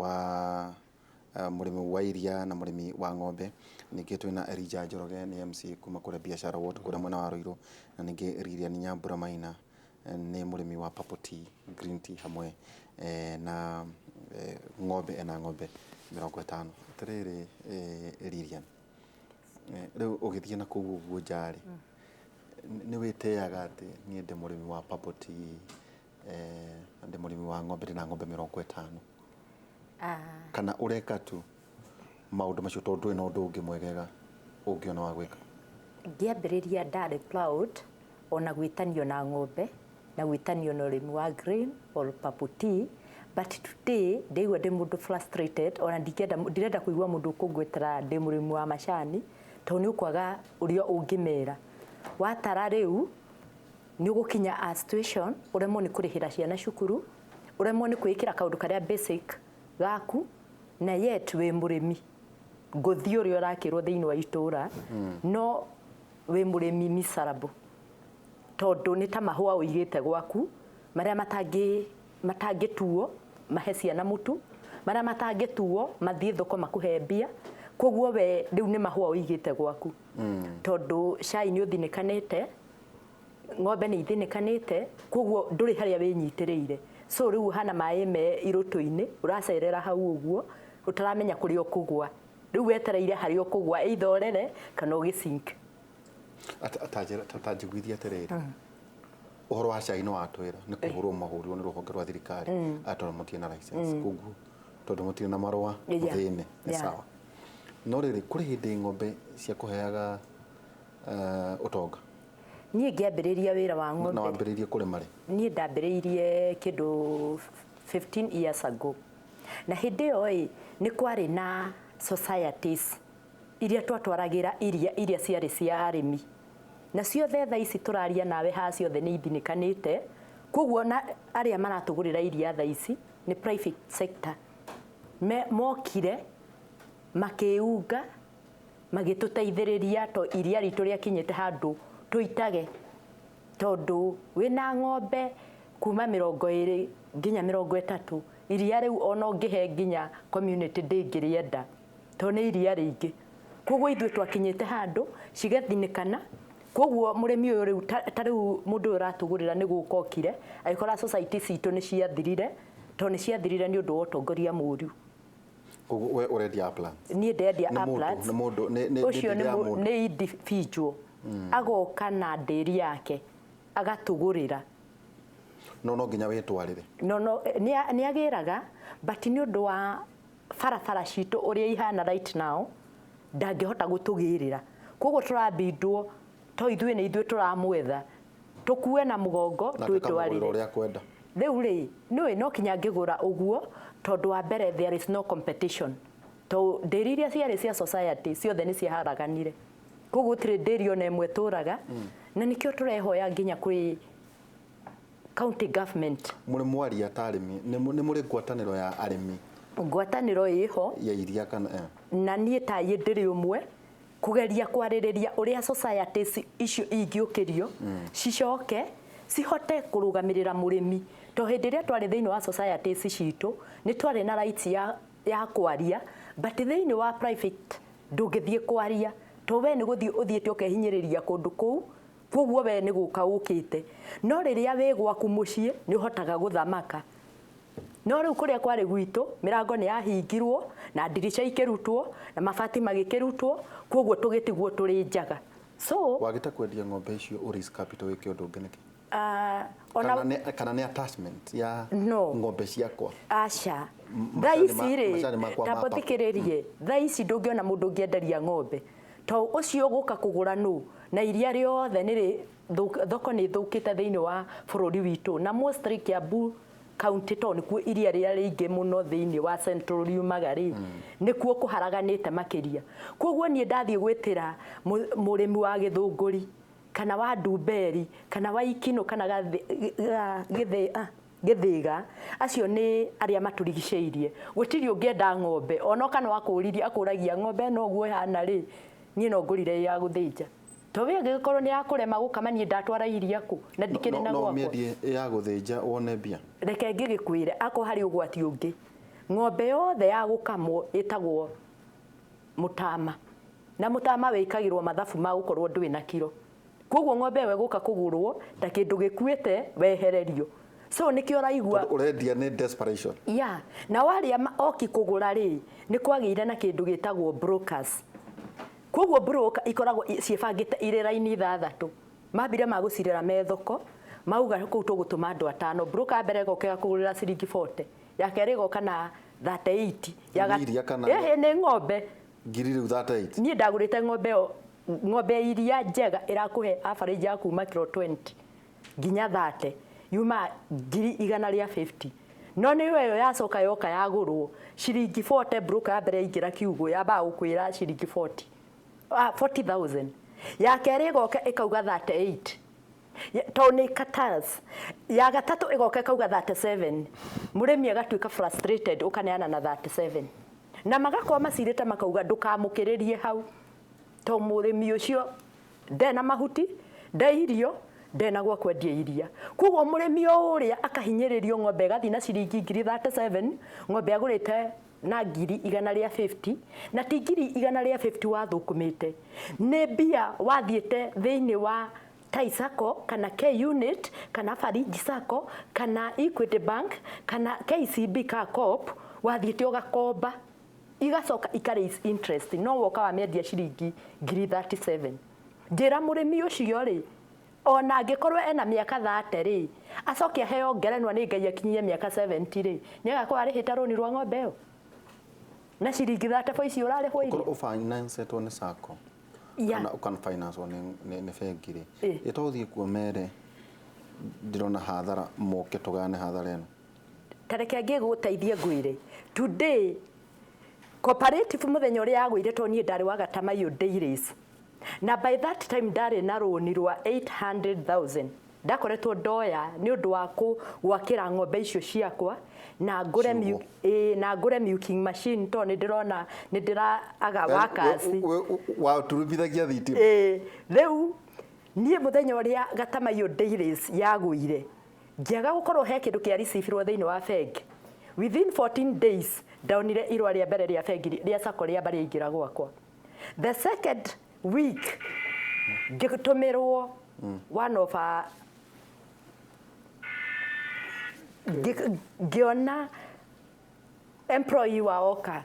Wa mũrĩmi wa iria na mũrĩmi wa ng'ombe. Ningĩ twĩna Elijah Njoroge, nĩ MC kuma kũrĩa Biashara Ward kũrĩa mwena wa Ruiru, na ningĩ Lilian Nyambura Maina nĩ mũrĩmi wa purple tea, green tea hamwe na ng'ombe, ena ng'ombe 50. Atĩrĩrĩ Lilian, rĩu ũgĩthiĩ na kũu ũguo nja rĩ, nĩ wĩtĩaga atĩ niĩ ndĩ mũrĩmi wa purple tea, ndĩ mũrĩmi wa ng'ombe, ndĩna ng'ombe 50? Kana ũreka tu maũndũ macio tondũ ndũrĩ na ũndũ ũngĩ mwegega ũngĩona wa gwĩka? Ngĩambĩrĩria ndarĩ proud ona gwĩtanio na ng'ombe na gwĩtanio na ũrĩmi wa green or purple tea, but today ndĩigua ndĩ mũndũ frustrated. Ona ndingĩenda, ndirenda kũigua mũndũ ũkũngwetera ndĩ mũrĩmi wa macani, tondũ nĩ ũkwaga ũrĩa ũngĩmera watara. Rĩu nĩ ũgũkinya a situation ũremwo nĩ kũrĩhĩra ciana cukuru, ũremwo nĩ kwĩĩkĩra kaũndũ karĩa basic gaku, na yet wĩ mũrĩmi ngũthi ũrĩa ũrakĩrwo thĩinĩ wa itũra, no wĩ mũrĩmi miserable, tondũ nĩ ta mahũa ũigĩte gwaku marĩa matangĩtuo mahe ciana mũtu, marĩa matangĩtuo mathiĩ thoko makũhe mbia. Koguo we rĩu nĩ mahũa ũigĩte gwaku, tondũ cai nĩ ũthinĩkanĩte, ng'ombe nĩ ithinĩkanĩte, koguo ndũrĩ harĩa wĩnyitĩrĩire. So rĩu hana maĩ me irũtũ-inĩ, ũracerera hau ũguo ũtaramenya kũrĩa ũkũgwa. Rĩu wetereire harĩa ũkũgwa, either ũrere kana ũgĩsink. Ta njiguithia atĩrĩrĩ, ũhoro wa cai nĩ watwĩra nĩ kũhũrwo mahũrirwo nĩ rũhonge rwa thirikari atĩ tondũ mũtirĩ na license, koguo tondũ mũtirĩ na marũa mũthĩne nĩ sawa. No rĩrĩ, kũrĩ hĩndĩ ng'ombe ciakũheaga ũtonga? Niĩ ngĩambĩrĩria wĩra wa Na ng'ombe, wambĩrĩirie kũrĩma rĩ? Niĩ ndambĩrĩirie kĩndũ 15 years ago, na hĩndĩ ĩyo ĩ nĩ kwarĩ na societies iria twatwaragĩra iria, iria ciarĩ cia arĩmi, na ciothe thaa ici tũraria nawe haha ciothe nĩ ithinĩkanĩte. Koguo na arĩa maratũgũrĩra iria thaa ici nĩ private sector. Mokire makĩunga magĩtũteithĩrĩria, to iria ritũ rĩakinyĩte handũ tũitage, tondũ wĩna ng'ombe kuma 20 nginya 30, iria rĩu ona ũngĩhe nginya community ndĩngĩrĩenda, tondũ nĩ iria rĩingĩ. Koguo ithuĩ twakinyĩte handũ cigathinĩkana. Koguo mũrĩmi ũyũ rĩu, ta rĩu mũndũ ũyũ ũratũgũrĩra nĩ gũka okire agĩkora society citũ nĩ ciathirire, tondũ nĩ ciathirire nĩ ũndũ wa ũtongoria mũru. Koguo we ũrendia Uplands? Niĩ ndendia Nĩ mũndũ, Uplands. Nĩ mũndũ, nĩ Ũcio nĩ nĩ ya mũndũ. Nĩ individual, agoka na ndĩri yake agatũgũrĩra. No nginya wĩtwarĩre? No, nĩ agĩraga, but nĩ ũndũ wa barabara citũ ũrĩa ihana right now, ndangĩhota gũtũgĩrĩra. Koguo tũrabindwo to ithuĩ nĩ ithuĩ tũramwetha tũkue na mũgongo Na akamũgũrĩra twĩtwarĩre. Ũrĩa akwenda. Rĩu rĩ, nĩũĩ no kinya ngĩgũra ũguo, tondũ wa mbere there is no competition, to ndĩri iria ciarĩ cia society ciothe nĩ ciaharaganire. Koguo gũtirĩ ndĩri ona ĩmwe tũraga, na nĩkĩo tũrehoya nginya kwĩ county government. Mũrĩ mwaria ta arĩmi, nĩ mũrĩ ngwatanĩro ya arĩmi? Ngwatanĩro ĩho. Ya iria kana? Na niĩ taiĩ ndĩrĩ ũmwe kũgeria kwarĩrĩria ũrĩa societies icio ingĩũkĩrio, cicoke cihote kũrũgamĩrĩra mũrĩmi, to hĩndĩ ĩrĩa twarĩ thĩinĩ wa societies citũ nĩ twarĩ na rights ya kwaria, but thĩinĩ wa private ndũngĩthiĩ kwaria, to we nĩ gũthiĩ ũthiĩte ũkehinyĩrĩria kũndũ kũu. Koguo we nĩ gũka ũkĩte, no rĩrĩa wĩ gwaku mũciĩ nĩ ũhotaga gũthamaka. No rĩu kũrĩa kwarĩ gwitũ, mĩrango nĩ yahingirwo na ndirica ikĩrutwo na mabati magĩkĩrutwo, koguo tũgĩtigwo tũrĩ njaga. So Wagĩte kwendia ng'ombe icio ũ raise capital wĩke ũndũ ũngĩ nĩkĩ? Ona Kana nĩ attachment ya No. ng'ombe ciakwa? Aca. Thaa Macani ici rĩ, macani makwa tamba ma purple. ũthikĩrĩrie, thaa ici ndũngĩona mũndũ ũngĩenderia ng'ombe, to ũcio ũgũka kũgũra nũ, na iria rĩothe nĩ thoko nĩ ĩthũkĩte thĩinĩ wa bũrũri witũ, na mostly Kiambu County, to nĩkuo iria rĩrĩa rĩingĩ mũno thĩinĩ wa Central riumaga rĩ, nĩkuo kũharaganĩte makĩria. Koguo niĩ ndathiĩ gwĩtĩra mũrĩmi wa Gĩthũngũri kana wa Ndumberi kana wa Ikinũ kana Gĩthĩga, acio nĩ arĩa matũrigicĩirie, gũtirĩ ũngĩenda ng'ombe. Ona kana wakũririe, akũragia ng'ombe ĩno ũguo ĩhana rĩ, niĩ no ngũrire ya gũthĩnja, to we angĩgĩkorwo nĩ yakũrema gũkama, niĩ ndatwara iria kũ na ndikĩrĩ No, na no gwakwa? Ũmĩendie ya gũthĩnja wone mbia? Reke ngĩgĩkwĩre, akorwo harĩ ũgwati ũngĩ, Ng'ombe yothe ya gũkamwo ĩtagwo mũtama, na mũtama wĩkagĩrwo mathabu ma gũkorwo ndũrĩ na kiro. Koguo ng'ombe ĩyo ĩgũka kũgũrwo ta kĩndũ gĩkuĩte wehererio. So nĩkĩo ũraigua Tondũ ũrendia nĩ desperation. Ya, nao arĩa oki kũgũra rĩ, nĩ kwagĩire na kĩndũ gĩtagwo brokers. Koguo broker ikoragwo ciĩbangĩte irĩ raini ithathatũ. Mambire magũcirĩra me thoko, mauga kũu tũgũtũma andũ atano. Broker ya mbere ĩgoka ĩgakũgũrĩra ciringi 40, ya kerĩ ĩgoka na 38. Ya Nĩ iria kana? Ĩhĩ, nĩ ng'ombe. Ngiri rĩu 38. Niĩ ndagũrĩte ng'ombe ĩyo, ng'ombe ya iria njega ĩrakũhe average ya kuma kiro 20 nginya 30, yuma ngiri igana rĩa 50. No nĩ ĩyo yacoka yoka yagũrwo ciringi 40, broker ya mbere yaingĩra kiugũ yambaga gũkwĩra ciringi 40. 40,000. Ya kerĩ ĩgoka ĩkauga 38. Tondũ nĩ cartels. Ya gatatũ ĩgoka ĩkauga 37. Mũrĩmi agatuĩka frustrated, ũkaneana na 37. Na magakorwo macirĩte makauga ndũkamũkĩrĩrie hau. Tondũ mũrĩmi ũcio nde na mahuti, nde irio, nde na gwa kwendia iria. Koguo mũrĩmi o ũrĩa akahinyĩrĩrio, ng'ombe ĩgathiĩ na ciringi ngiri 37, ng'ombe agũrĩte na ngiri igana rĩa 50, na ti ngiri igana rĩa 50 wathũkũmĩte, nĩ mbia wathiĩte thĩinĩ wa Tai Sacco kana K-Unit kana Fariji Sacco kana Equity Bank kana KCB ka Coop, wathiĩte ũgakomba, igacoka ika raise interest, no woka wamĩendia ciringi ngiri 37. Njĩra mũrĩmi ũcio rĩ, ona angĩkorwo ena mĩaka 30 rĩ, acoke aheo ngerenwa nĩ Ngai akinyie mĩaka 70 rĩ, nĩ agakorwo arĩhĩte rũni rwa ng'ombe ĩyo na ciringi 34 icio ũrarĩhwo irio. Ũkorwo ũfinanceetwo nĩ sacco kana ũkanfinancewo nĩ bengi rĩ, ĩto ũthiĩ kuo mere ndĩrona hathara, moke tũgayane hathara ĩno. Ta reke ngĩgũteithie ngwĩre, today cooperative mũthenya ũrĩa yagũire, tondũ niĩ ndarĩ wa Gatamaiyũ Dairies, na by that time ndarĩ na rũni rwa 800,000 ndakoretwo ndoya nĩ ũndũ wa gwakĩra ng'ombe icio ciakwa na ngũre Ciugũ. Na ngũre milking machine, tondũ nĩ ndĩrona nĩ ndĩraaga workers. Waturumbithagia thitima. Ĩĩ, rĩu niĩ mũthenya ũrĩa Gatamaiyũ Dairies yagũire, ngĩaga gũkorwo he kĩndũ kĩa receive-irwo thĩinĩ wa bengi, within 14 days ndonire irũa rĩa mbere rĩa bengi rĩa sacco rĩamba rĩaingĩra gwakwa. The second week ngĩtũmĩrwo one of our ngĩona employee wa oka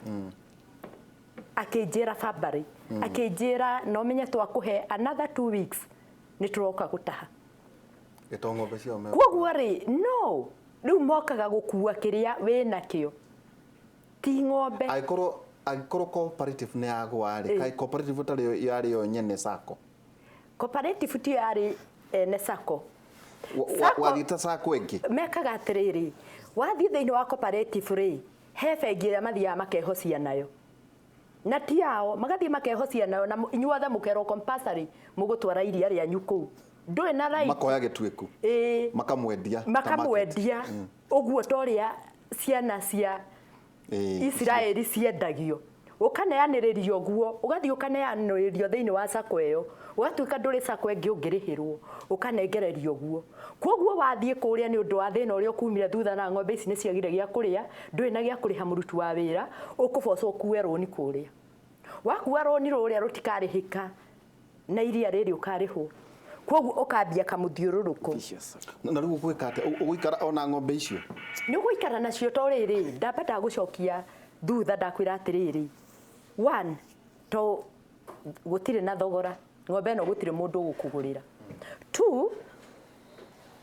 akĩnjĩra February, akĩnjĩra no menye twakũhe another 2 weeks nĩ tũroka gũtaha. Ĩto ng'ombe ciao me. Koguo rĩ, no rĩu mokaga gũkua kĩrĩa wĩnakĩo, ti ng'ombe. Angĩkorwo cooperative nĩ yagwa rĩ, kaĩ cooperative ĩtarĩ yarĩ yo nyene sacco? Cooperative ti yarĩ ene sacco. Wathiĩte sacco ĩngĩ? Mekaga atĩrĩrĩ, wathiĩ thĩinĩ wa cooperative rĩ, he bengi ĩrĩa mathiaga makehocia nayo, na ti ao, magathiĩ makehocia nayo, na inyuothe mũkerwo compulsory mũgũtwara iria rĩanyu kũu. Ndũrĩ na right. Makoya gĩtuĩku. Ĩĩ. Makamwendia ta market. Makamwendia. Ũguo ta ũrĩa ciana cia Isiraeli ciendagio. Ũkaneanĩrĩrio ũguo, ũgathiĩ ũkaneanĩrĩrio thĩinĩ wa sacco ĩyo, ũgatuĩka ndũrĩ sacco ĩngĩ ũngĩrĩhĩrwo, ũkanengererio ũguo. Koguo wathiĩ kũrĩa nĩ ũndũ wa thĩna ũrĩa ũkumire thutha na ng'ombe ici nĩ ciagire gĩa kũrĩa, ndũrĩ na gĩa kũrĩha mũruti wa wĩra, ũkũbocwo ũkue rũni kũrĩa. Wakua rũni rũrĩa rũtikarĩhĩka na iria rĩrĩ ũkarĩhwo. Koguo ũkambia kamũthiũrũrũko. Na rĩu ũgwĩka atĩa? Ũgũikara ona ng'ombe icio? Nĩ ũgũikara nacio to rĩrĩ, ndamba ndagũcokia thutha ndakwĩra atĩrĩrĩ. One, to gũtirĩ na thogora, ng'ombe ĩno gũtirĩ mũndũ ũgũkũgũrĩra. Two,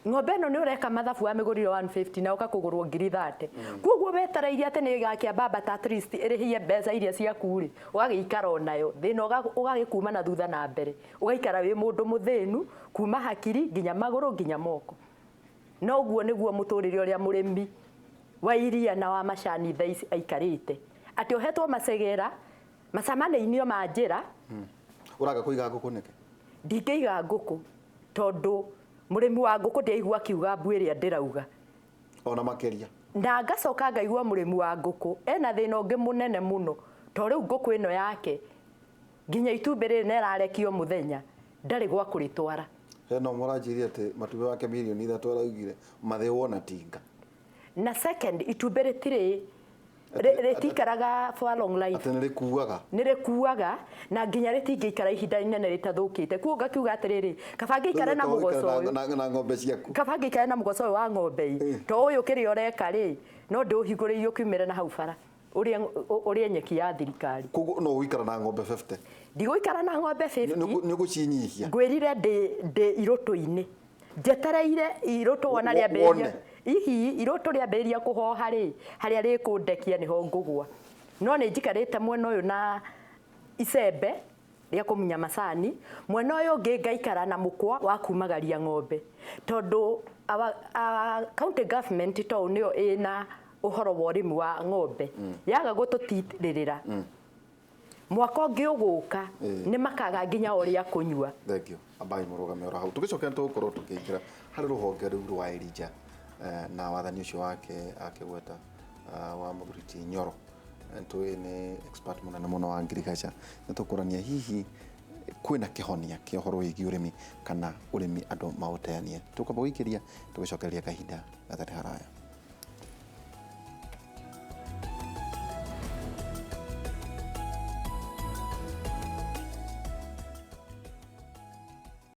ng'ombe ĩno nĩ ũreka mathabu wa mĩgũrire 150 na ũkakũgũrwo ngiri 30. Koguo wetereire atĩ nĩ ĩgakĩambamba at least ĩrĩhie mbeca iria ciaku rĩ, ũgagĩikara onayo. Thĩna ũgagĩkuma na thutha na mbere. Ũgaikara wĩ mũndũ mũthĩnu kuma hakiri nginya magũrũ nginya moko. No ũguo nĩguo mũtũrĩre ũrĩa mũrĩmi wa iria na wa macani thaa ici aikarĩte. Atĩ ohetwo macegera, macamanĩinio ma njĩra. Ũraga kũiga ngũkũ nĩkĩ? Ndingĩiga ngũkũ tondũ mũrĩmi wa ngũkũ ndiaigua akiuga mbu ĩrĩa ndĩrauga. Ona makĩria. Na ngacoka ngaigua mũrĩmi wa ngũkũ ena thĩna ũngĩ mũnene mũno, to rĩu ngũkũ ĩno yake nginya itumbĩ rĩrĩ na ĩrarekio mũthenya ndarĩ gwa kũrĩtwara. Hena ũmwe ũranjĩrire atĩ matumbĩ make mirioni ithatũ araugire mathĩwwo na tinga. Na second, itumbĩ rĩtirĩ Rĩtikaraga for a long life. Atĩ nĩ rĩkuaga. Nĩ rĩkuaga, na nginya rĩtingĩikara ihinda inene rĩtathũkĩte. Kuo ngakiuga atĩrĩrĩ, kaba ngĩikare na mũgoco ũyũ, na ng'ombe ciaku. Kaba ngĩikare na mũgoco ũyũ wa ng'ombe ĩ, to ũyũ kĩrĩa ũreka rĩ, no ndĩũhingũrĩirie ũkiumĩre na hau bara ũrĩe nyeki ya thirikari. Koguo no ũikara na ng'ombe 50? Ndigũikara na ng'ombe 50. Nĩ ũgũcinyihia? Ngwĩrire ndĩ irũtũ-inĩ, njetereire irũtũ wona rĩambĩrĩria. Wone. Ihi irũtũ rĩambĩrĩria kũhoha rĩ, harĩa rĩkũndekia nĩho ngũgwa. No nĩ njikarĩte mwena ũyũ na icembe rĩa kũmunya macani, mwena ũyũ ũngĩ ngaikara na mũkwa wa kumagaria ng'ombe, tondũ our county government to nĩyo ĩna ũhoro wa ũrĩmi wa ng'ombe, yaga gũtũtirĩrĩra, mwaka ũngĩ ũgũka nĩ makaga nginya ũrĩa kũnyua. Thank you. Ambai mũrũgame oro hau, tũgĩcoka nĩ tũgũkorwo tũkĩingĩra harĩ rũhonge rũu rwa Elijah na wathani ũcio wake akĩgweta wa mũthuri ti Nyoro. Tũĩ nĩ expert mũnene mũno wa ngirigaca. Nĩ tũkũrania hihi kwĩna kĩhonia kĩa ũhoro wĩgiĩ ũrĩmi kana ũrĩmi andũ maũteanie. Tũkwamba gũikĩria tũgĩcokereria kahinda gatarĩ haraya.